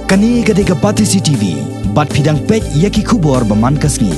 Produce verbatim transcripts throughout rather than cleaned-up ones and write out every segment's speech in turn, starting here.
Kane ka dei ka Batesi T V, bad phi dang peit ïa ki khubor ba man ka sngi.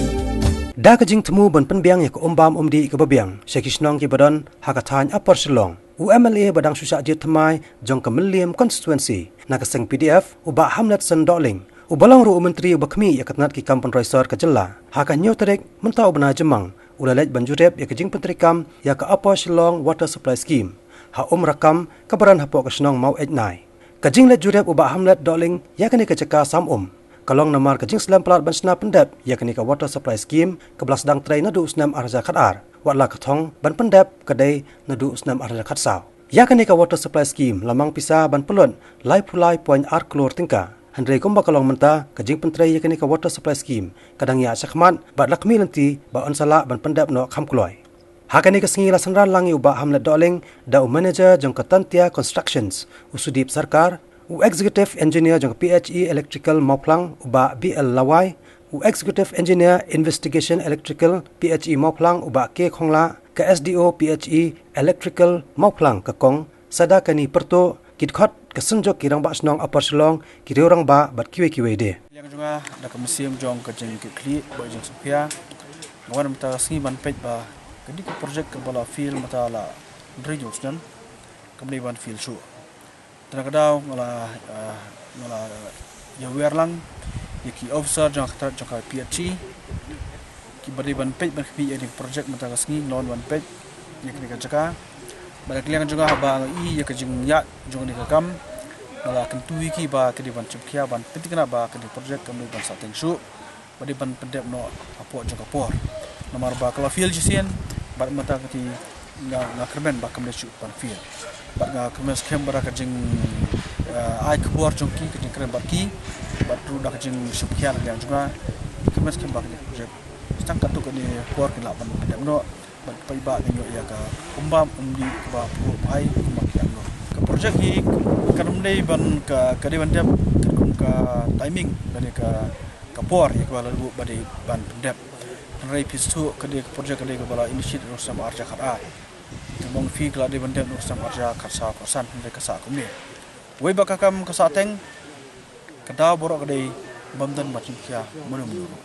Da ka jingthmu ban pynbiang ïa ka umbam umdih kaba biang sha ki shnong kiba don ha ka thaiñ Upper Shillong, u M L A ba dang shu shah jied thymmai jong ka Mylliem Constituency na ka seng P D F, u Bah Hamletson Dohling, uba long ruh u Myntri uba khmih ïa ka tnat ki kam pynroi sor ka jylla, ha ka hynñiew tarik mynta u bnai Jymmang, u la leit ban jurip ïa ka jingpyntreikam ïa ka Upper Shillong Water Supply Scheme ha Umrakam, kaba don hapoh ka shnong Maweit Nai. Ka jingleit jurip u Bah Hamlet Dohling ïa kane ka jaka sam um ka long namar ka jingslem palat ban shna pyndep ïa kane ka Water Supply Scheme kaba la sdang trei naduh u snem ar hajar khat ar, wat la ka thong ban pyndep ka dei naduh u snem ar hajar khat saw. Ïa kane ka Water Supply Scheme la mang pisa ban pynlut laiphew lai point ar klur tyngka. Hynrei kumba ka long mynta, ka jingpyntrei ïa kane ka Water Supply Scheme ka dang ïaid shakhmat bad la khmih lynti ba yn sa lah ban pyndep noh kham kloi. Ha kane ka sngi la synran lang ïa u Bah Hamlet Dohling da u Manager jong ka Tantia Constructions, u Sudip Sarkar, u Executive Engineer jong ka P H E Electrical Mawphlang, u Bah B L Lawai, u Executive Engineer Investigation Electrical P H E Mawphlang, u Bah K Khongla, ka S D O P H E Electrical Mawphlang ka Kong Sadakani Pyrtuh, ki dkhot ka Synjuk ki Rangbah Shnong Upper Shillong, ki riew rangbah bad kiwei kiwei de. Liang jong nga da ka mynsiem jong ka jingkitkhlieh bad jingshemphia, nga wan mynta ka sngi ban peit ba ka dei ka project kaba la fail mynta la hynriew snem kam dei ban fail shuh. Te na ka daw nga la, eh, nga la ïawer lang ïa ki officer jong ka tnat jong ka P H E kiba dei ban peit ban khmih ïa kane ka project mynta ka sngi, nga la wan ban peit ïa kane ka jaka. Bad na ka liang jong nga haba nga i ïa ka jingïaid jong kane ka kam, nga la kyntu ïa ki ba ka dei ban shemkhia ban pynthikna ba kane ka project kam dei ban sah teng shuh, ba dei ban pyndep noh hapoh jong ka por. Namar ba ka la fail shisien, bad mynta ka ti nga, nga kyrmen ba kam dei shuh ban fail. Bad nga kyrmen skhem ba da ka jing, eh, ai khubor jong ki, ka jingkren bad ki, bad ruh da ka jingshemkhia na ka liang jong nga, kyrmen skhem ba ka jing project sdang katto katne por kin lah ban pyndep noh, bad paidbah kin ïoh ïa ka umbam umdih kaba phuh phai kumba ki ïoh. Ka project hi kam dei ban ka, ka dei ban dep katkum ka timing lane ka, ka por ïa kaba la buh ba dei ban pyndep. Hynrei phi sngewthuh ka dei ka project ka dei kaba la initiate naduh snem ar hajar khat ar. Te ym ong phi ka la dei ban dep naduh snem ar hajar khat saw khat san, hynrei ka sah kumne. Wei ba ka kam ka sah teng, ka daw baroh ka dei bym don ban shemkhia mano mano ruh.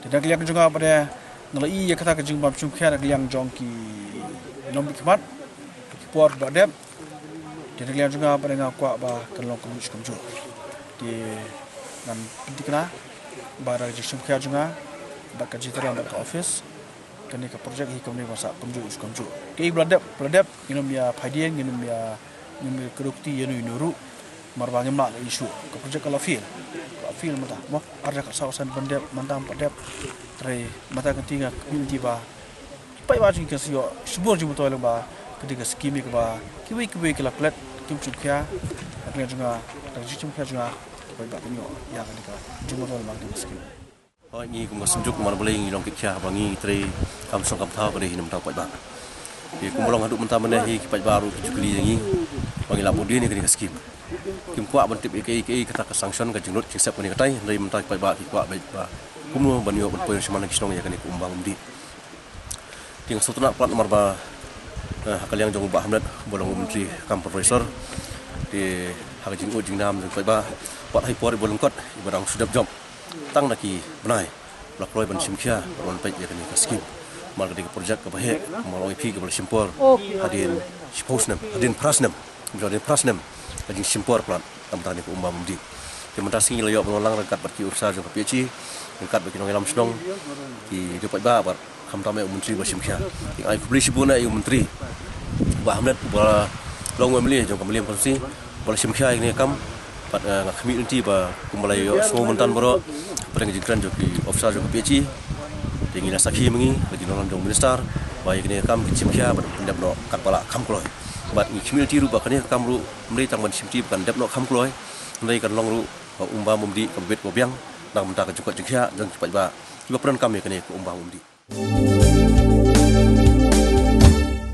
Te na ka liang jong nga pat de nga la i ïa kata ka jingbym shemkhia na ka liang jong ki nongmihkhmat, ki por ba dep. Te na ka liang jong nga pat de nga kwah ba kan long kumjuh kumjuh. Te ngan pynthikna ba da ka jingshemkhia jong nga bad ka jingtreilang bad ka office, kane ka project hi kam dei ban sah kumjuh kumjuh. Kaei ba la dep, ba la dep, ngin ym ïa phaidien, ngin ym ïa, ngin ym ïa kdew kti ïa uno uno ruh. Namar ba ngim lah ïa shuh, ka project ka la fail. Ka la fail mynta, mo, ar hajar khat saw khat san ban dep, mynta ym pat dep. Hynrei mynta ka ti nga kyrmen ïa ki ba paidbah jong ngi kin sa ïoh shibun jingmyntoi lyngba ka dei ka scheme ïa kaba kiwei kiwei ki la klet kim shemkhia. Na ka liang jong nga, da ka jingshemkhia jong nga, paidbah kin ïoh ïa ka dei ka jingmyntoi lyngba ka dei ka scheme. Hooid, ngi kum ka Synjuk, namar balei ngi long ki khia ba ngi trei kam shong kam thaw ka dei hi na bynta u paidbah. Te kumba long haduh mynta mynne hi ki paidbah ruh ki ju kylli ïa ngi ba ngi lah bud dien ïa kane ka scheme. Kim kwah ban tip ïa kaei kaei kata ka sanction, ka jinglut jingsep kane katai, hynrei mynta ki paidbah ki kwah beit ba kumno ban ïoh ban poi sha man la ki shnong ïa kane ka umbam umdih. Te nga sngewtynnat palat namar ba, eh, ha ka liang jong u Bah Hamlet ba long u Myntri kam pynroi sor, te ha ka jingud jingnam jong ki paidbah, pat ha i por iba lyngkot iba dang shu dep jop tang na ki bnai ba la kloi ban shemkhia ban peit ïa kane ka scheme. Namar ka dei ka project kaba heh, kumba long ïa phi kaba la shim por hadien shiphew snem, hadien phra snem. Kumjuh hadien phra snem ka jingshim por palat na ka bynta kane ka umbam umdih. Te mynta ka sngi la ïoh ban wan lang ryngkat bad ki officer jong ka P H E, ryngkat bad ki nongïalam shnong, ki riew paidbah bad khamtam ïa u Myntri ba shim khia. Te nga ai khublei shibun ïa u Myntri Bah Hamlet uba long u M L A jong ka Mylliem Constituency, ba la shim khia ïa kane ka kam. Bad, eh, nga khmih lynti ba kumba la ïohsngew mynta baroh hapdeng ka jingkren jong ki officer jong ka P H E, te ngi la sakhi ma ngi, la ki nongïalam jong u Minister, ba ïa kane ka kam kin shim khia bad pyndep noh katba lah kham kloi. Bad ngi khmih lynti ruh ba kane ka kam ruh ym dei tang ban shim ti ba kan dep noh kham kloi, hynrei kan long ruh ka umbam umdih kaba bit kaba biang na ka bynta ka jingkoit jingkhiah jong ki paidbah kiba pyndonkam ïa kane ka umbam umdih.